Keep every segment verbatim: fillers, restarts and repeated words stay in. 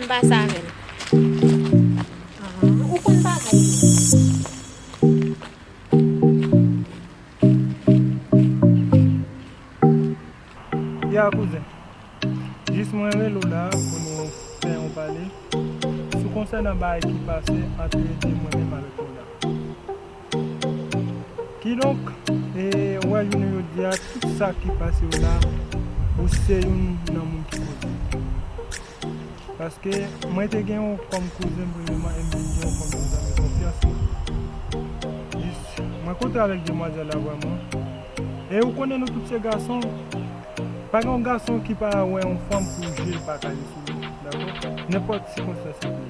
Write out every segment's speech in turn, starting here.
Pase avè l. Ou konn bagay yo. Ya kouzen, jis mwen rele w la pou nou fè yon pale sou konsènan bagay ki pase ant de mwen menm avèk Mona. Kidonk, e, ou wè jounen jodi a, tout sa ki pase yo la, ou se youn nan moun ki koze. Paske mwen te gen w kòm kouzen m premyèman, e m vin gen w kòm yon zanmi konfyans mwen. Jis, mwen kontre avèk demwazèl la vrèman. E ou konnen nou tout se gason. Pa gen yon gason ki pa wè yon fanm pou je l pa kale sou li, dakò? Nenpòt sikonstans li te ye.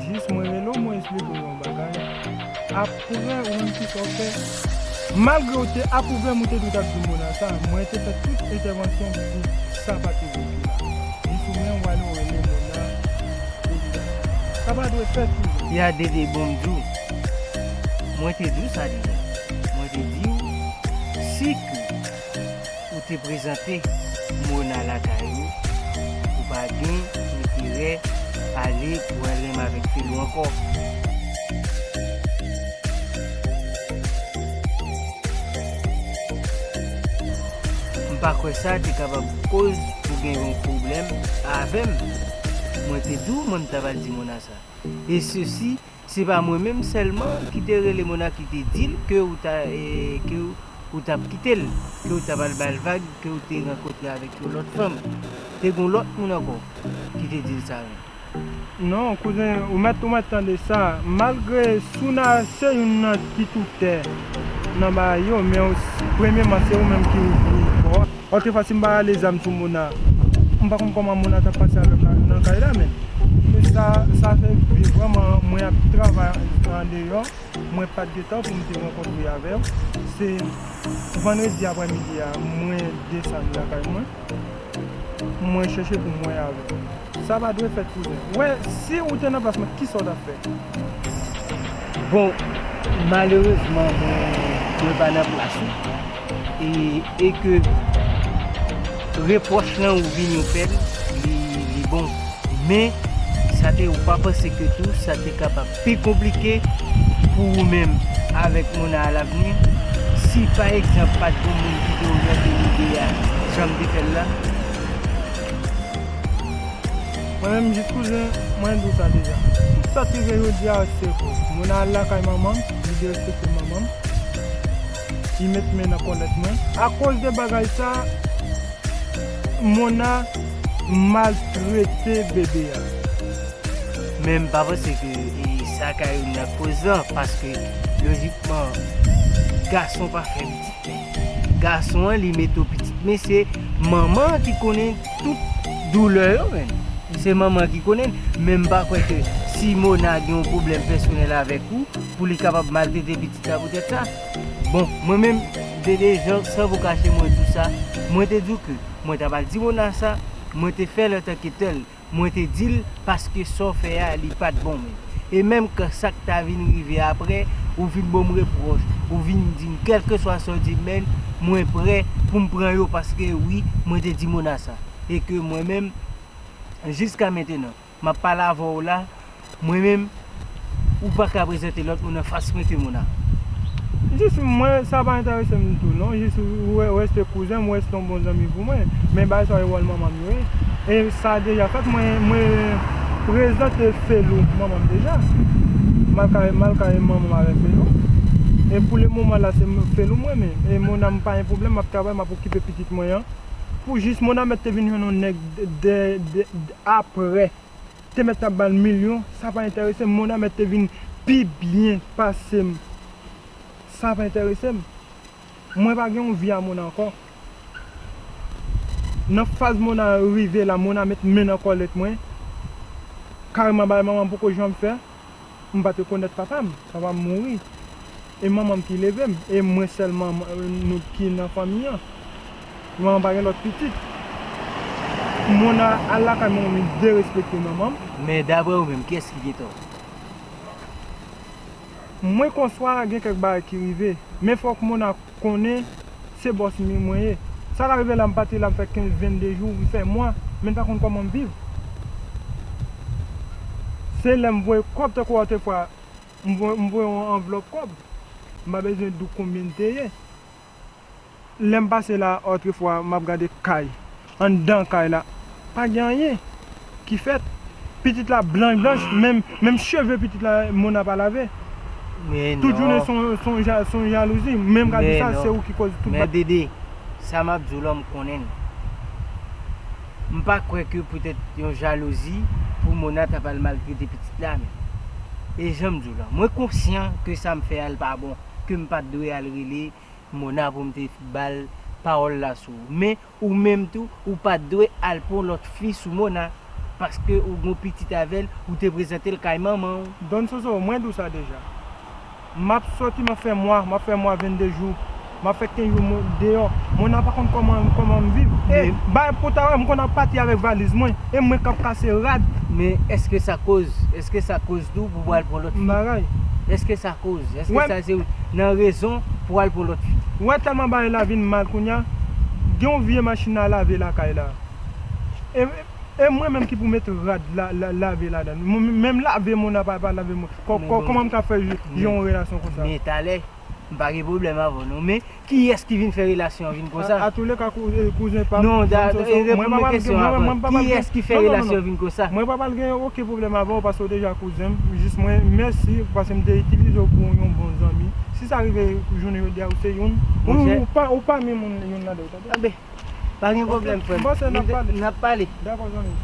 Jis mwen rele w, mwen esplike w yon bagay. Apre ou menm ki sa w fè, malgre w te apwouve m, ou te dwe t ap di Mona sa, mwen te fè tout entèvansyon pou sa pa te rive la. Jis ou menm w ale w rele Mona pou di sa. Sa pa dwe fèt toujou. Ya Dede, bon m di w, mwen te di w sa deja. Mwen te di w, si ke ou te prezante Mona lakay ou, ou pa gen enterè ale pwoblèm avèk Felou ankò. M pa kwè sa te kapab koz pou gen yon pwoblèm avè m. Mwen te di w, mwen m ta pral di Mona sa. E sesi, se pa mwen menm sèlman ki te rele Mona, ki te di l ke ou ta, e, ke ou t ap kite l, ke ou t ap al ba l vag, ke ou te rankontre avèk yon lòt fanm. Te gen yon lòt moun ankò ki te di l sa menm. Non, kouzen, ou mèt, ou mèt tande sa. Malgre Souna se youn nan ki toutè nan bagay yo, men ou s-, premyèman, se ou menm ki ouvri kò a. Otrefwa, si m pa rale zam sou Mona, m pa konn kòman Mona t ap pase avè m la, nan kay la, men sa, sa fè vrèman mwen ap travay andeyò, mwen pa t gen tan pou m te rankontre avè w. Se vandredi aprèmidi a, mwen desann lakay mwen, mwen chèche pou m wè avè w. Sa pa dwe fèt, kouzen. Wè, si ou te nan plas mwen, kisa w t ap fè? Bon, malerezman, mwen, mwen pa nan plas ou. E, e ke repwòch lan ou vini ou fè l, li, li bon. Men, sa te, ou pa panse ke tou, sa te kapab pi konplike pou ou menm avèk Mona alavni, si pa egzanp pa t gen moun ki te oryante lide a, jan m te fè l la? Mwen menm, jis kouzen, mwen di w sa deja. Tout sa k rive jodi a, se fòt. Mona al lakay manman m, li derespekte manman m. Li met men nan kòlèt mwen. Akoz de bagay sa, Mona maltrete bebe a. Men m pa panse ke, e, sa ka youn nan koz lan, paske lojikman, gason pa fè pitit. Gason an, li mete w pitit, men se manman an ki konnen tout doulè yo, men. Se manman an ki konnen, men m pa kwè ke si Mona gen yon pwoblèm pèsonèl avèk ou, pou li kapab maltrete pitit la poutèt sa. Bon, mwen menm, Dede, jan, san vo kache, mwen di w sa, mwen te di w ke mwen t ap al di Mona sa, mwen te fè l antanke tèl. Mwen te di l, paske sa w fè a, li pa t bon menm. E menm kan sa k ta vin rive apre, ou vin ban m repwòch, ou vin di m kèlkeswa sa w di m, men mwen prè pou m pran yo, paske wi, mwen te di Mona sa. E ke mwen menm, jiska mentenan, m ap pale avè w la, mwen menm, ou pa ka prezante lòt moun anfas mwen ke Mona. Jis mwen, sa pa enterese m ditou, non. Jis ou re-, reste kouzen m, ou reste yon bon zanmi pou mwen. Men bagay sa yo, wòl manman m yo ye. E sa deja fèt, mwen, mwen prezante Felou manman m deja. M al kare, m al kare manman m avèk Felou. E pou le moman la, se m-, Felou mwen, men. E Mona, m pa gen pwoblèm, m ap travay, m ap okipe pitit mwen an. Pou jis Mona mèt te vin jwenn yon nèg de, de, de, apre. Te mèt ap ba l milyon, sa pa enterese m. Mona mèt te vin pi byen pase m, sa pa enterese m. Mwen pa gen yon vi a Mona ankò. Nan faz Mona rive la, Mona met men nan kòlèt mwen. Kareman bagay manman m poko janm fè. M pa t rekonèt papa m. Papa m mouri. E manman m ki leve m. E mwen sèlman, m-, nou ki nan fanmi an. Manman m pa gen lòt pitit. Mona al lakay manman m, li derespekte manman m. Men daprè ou menm, kiyès ki gen tò? Mwen konswa gen kèk bagay ki rive. Men fòk Mona konnen se bòs mi mwen ye. Sa ka rive la, m pati la, m fè kenz, vennde jou, m fè mwa, men m pa konn kòman m viv. Se lè m voye kòb tankou òtrefwa, m voye, m voye yon anvlòp kòb. M pa bezwen di w konbyen l te ye. Lè m pase la òtrefwa, m ap gade kay. Anndan kay la, pa gen anyen ki fèt. Pitit la blanch blanch, menm, menm cheve pitit la, Mona pa lave. Men non. Tout jounen se yon, se yon ja-, se yon jalouzi. Menm ka di sa, se ou ki koz tout bagay. Men Dede, sa m ap di w la, m konnen l. M pa kwè ke poutèt yon jalouzi pou Mona ta pral maltrete pitit la, men. E jan m di w la, mwen konsyan ke sa m fè a l pa bon, ke m pa t dwe al rele Mona pou m te ba l pawòl la sou ou. Men, ou menm tou, ou pa t dwe al pran lòt fi sou Mona, paske ou gon pitit avè l, ou te prezante l kay manman w. Don Soso, mwen di w sa deja. M ap sòti, m ap fè mwa, m ap fè mwa vennde jou, m ap fè kenz jou mo-, deyò. Mona pa konn kòman, kòman m viv. E, bay pou ta wè, m konn ap pati avèk valiz mwen, e mwen k ap kase rad. Men èske sa koz, èske sa koz tou pou w al pran lòt fi? Bagay. Èske sa koz, èske sa se nan rezon pou w al pran lòt fi? Ou wè tèlman bagay la vin mal kounye a, gen yon vye machin a lave lakay la. E, e mwen menm ki pou met rad la, la, lave ladan. Mwen menm lave Mona pa, pa lave mwen. Kò-, kò-, kòman m ka fè j-, jan yon relasyon konsa? Men talè, m pa gen pwoblèm avè w non, men kiyès ki vin fè relasyon an vin konsa? A, a tou le ka, kou-, e, kouzen pa m, non, da, e, reponn mwen kesyon avan. Kiyès ki fè relasyon an vin konsa? Mwen pa pral gen okenn pwoblèm avè w paske w deja kouzen m. Jis mwen, mèsi paske m te itilize w kou yon bon zanmi. Si sa rive jounen jodi a, ou se youn, ou, ou pa, ou pami moun youn nan de yo, tande? Anben, pa gen pwoblèm, frè m. N ap pale. N ap pale. Dakò, zanmi.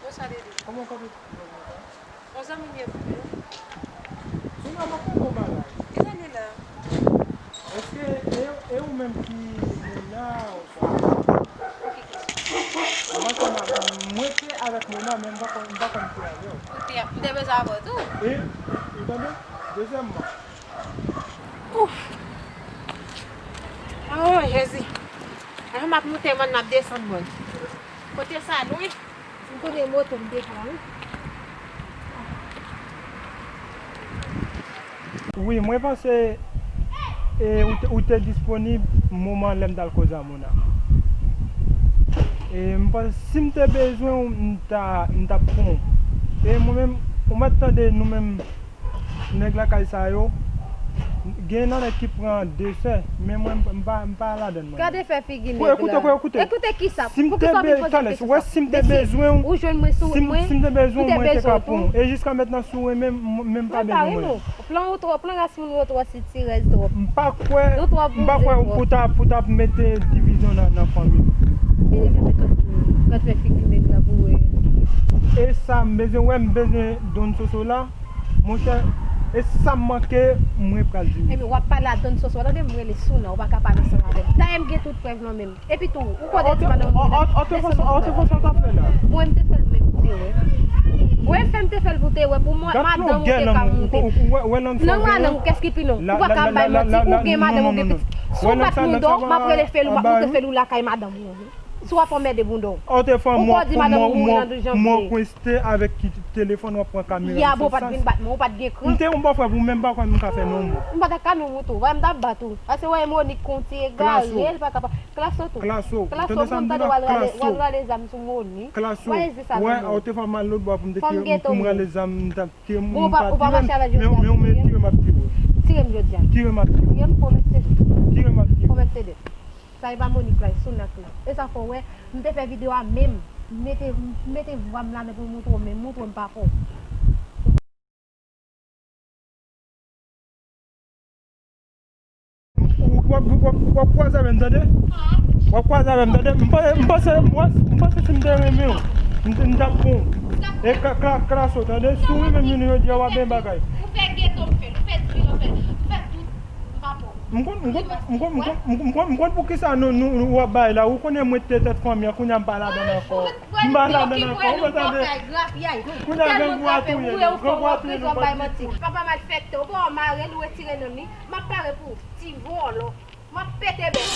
Bonsoir, Dede. Yon zanmi m ye pou mwen. Sonia, m ap konn yon bagay. Ki zanmi la? Èske e, e ou menm ki Mona oswa? Pou ki kesyon? Mwen te, mwen te avèk Mona, men m pa konn, m pa konn ki avè w. Ou te, m te bezwen avè w tou. E, ou tande? Dezyèmman. Ouf! Oh, Jezi! Avan m ap moute mòn, m ap desann mòn. Kote sa lwen? M konnen moto m te pran, wi. Wi, mwen panse, e, ou te, ou te disponib moman lè m t al koze a Mona. E m panse, si m te bezwen w, m ta, m t ap pran w. E mwen menm, ou mèt tande nou menm, nèg lakay sa yo, gen nan nèg ki pran de sè, men mwen, m pa, m pa ladann mwen. Gade fè figi nèg la. Ekoute, ekoute. Ekoute kisa? Si m te be-, tande, wè, si m te bezwen w, ou jwenn mwen sou wout mwen, si m te bezwen w, mwen te ka pran w. E jiska mentnan, si w renmen m, men m pa bezwen w. Plan ou twò, plan ras moun yo twò sitirèz twòp. M pa kwè, m pa kwè pou ta, pou ta mete divizyon nan, nan fanmi m. Vini fè mèt gad fè figi nèg la pou wè. E sa m bezwen wè, m bezwen Don Soso la. Monchè, e sa m manke, mwen pral di w. Ebyen, w ap pale a Don Soso, tande m rele Souna, ou pa ka pale ansanm avè m. Dayè m gen tout prèv nan men m. Epi tou, ou kote ti madanm ou menm? An tout fason, an tout fason, sa w fè la? Mwen, m te fè l menm pou te wè. Wè, fè m te fè l pou te wè. Pou mwen, madanm ou te ka moute. Lang la nan ou, kès ki pi long? Ou pa ka bay manti, ou gen madanm, ou gen pitit. Si w pa t moun dò, m ap rele Felou, m ap moute Felou lakay madanm ou. Si w ap anmède bouda w. Ou te fè mwen, mwen, mwen, mwen kweste avèk ki telefòn w ap pran kamera. Ya, bon, w pa t vin bat mwen, ou pa t gen kran. M te yon bòfrè pou mwen, m pa kwè m ka fè non mwen. M pa t ka non mwen tou, wè m t ap bat ou. Paske wè Monik konn ti egare, l pa kapab. Klaso tou. Klaso. Klaso, mwen tande w al rale, w al rale zam sou Monik. Klaso. Wè, ou te fè mal lòt bò pou m te tire, pou m rale zam, m t ap tire, m pa tire, men, men, men tire m ap tire. Tire m jodi a. Tire m ap tire. Tire m, pwomèt se de. Tire m ap tire. Pwomèt se de. Sa e pa Monik la, e Sonak la. E sa fè w wè, m te fè videyo a menm. M mete, m mete vwa m ladan pou m montre w, men montre w m pa fè w. W ap, w ap, w ap kwaze avè m, tande? W ap kwaze avè m, tande? M panse, m panse, m panse, m panse si m te renmen w, m te, m t ap pran w. E kla-, kla-, Klaso, tande? Si w renmen m, jodi a w ap gen bagay. Ou fè geto m fè l, ou fè dri an fè l, ou fè tout, m pa pran w. M konn, m konn, m konn, m konn, m konn, m konn poukisa nou, nou, nou w ap bay la. Ou konnen mwen te tèt fanmi an, kounye a m pa ladann ankò. M pa ladann ankò, ou tande? Kounye a grangou a touye nou, grangou a touye nou. Papa malfektè, ou pa wè w mare l, ou retire nanm li. M ap pare pou ou, ti vòlò. W ap pete bèt.